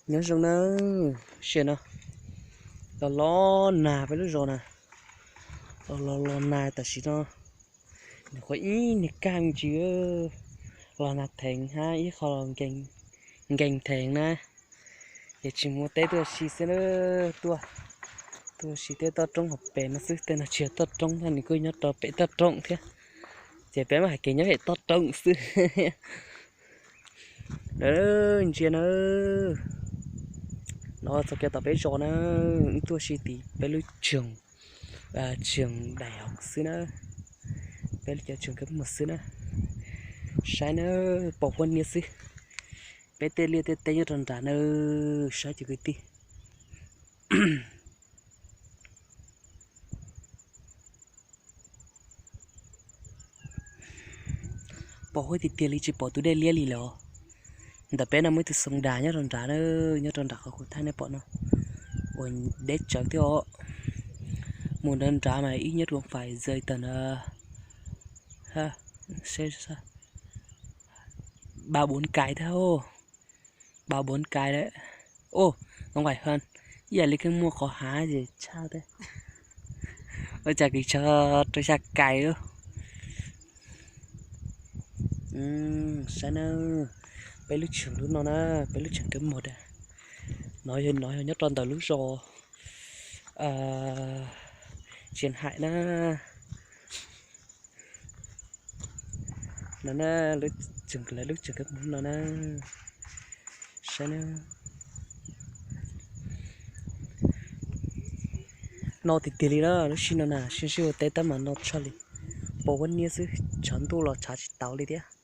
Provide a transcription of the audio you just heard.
Nyob zoo na, sim no los los nag peb lub zos na, los los los nag tam sim no, nws qhuav ib niag kaj me ntsis, los nag theev hab ib qho los nkees theev na, ces tsis muaj teb tuaj ua si xwb na, tuaj, tuaj ua si tej toj roob hauv pes no xwb, tej no tsis yog toj roob thiab, nws kuj nyob rau pem toj roob thiab, ces peb mam hais kev nyob pem toj roob xwb. Ntsia na, no txog kiag tom peb zos na, wb tuaj ua si tim peb lub tsoog, tsoog daim hauv xwb na, peb lub cov tsoog kab muag xwb na. Saib na, pom huab niab xwb, peb tej liaj tej teb nyob rau nrad na, saib cov kwv tij. Pom huab tiag tiag li, tsis pom tus dej liab li los. Ntawm peb no muaj ib tug xoo das nyob rau nrad na, nyob rau nram qhov kuv thaij nej pom no, uas deb tsawv thiab os. Mus nrad nrad mas ib nyob rau fais zaj tawm na, ba bốn cây thiab, ba bốn cây lawm. Oj, no nqaim hab, ib yam li keej muaj qhov hav ces tshaj thiab. Ua cas kis tsho rau xya kais lawm. Saib na, peb lub tsoog lub no na, peb lub tsoog kab muag na, no yog nyob rau ntawm lub zos Tsis Hais na. No na, lub tsoog, lawv lub tsoog kab muag no na. Saib na, no tiag tiag li na, lub sij no na sib sib ua teb tab mas no tshaj li. Pom huab niab xwb, tshav ntuj los tshav tsis tau li thiab.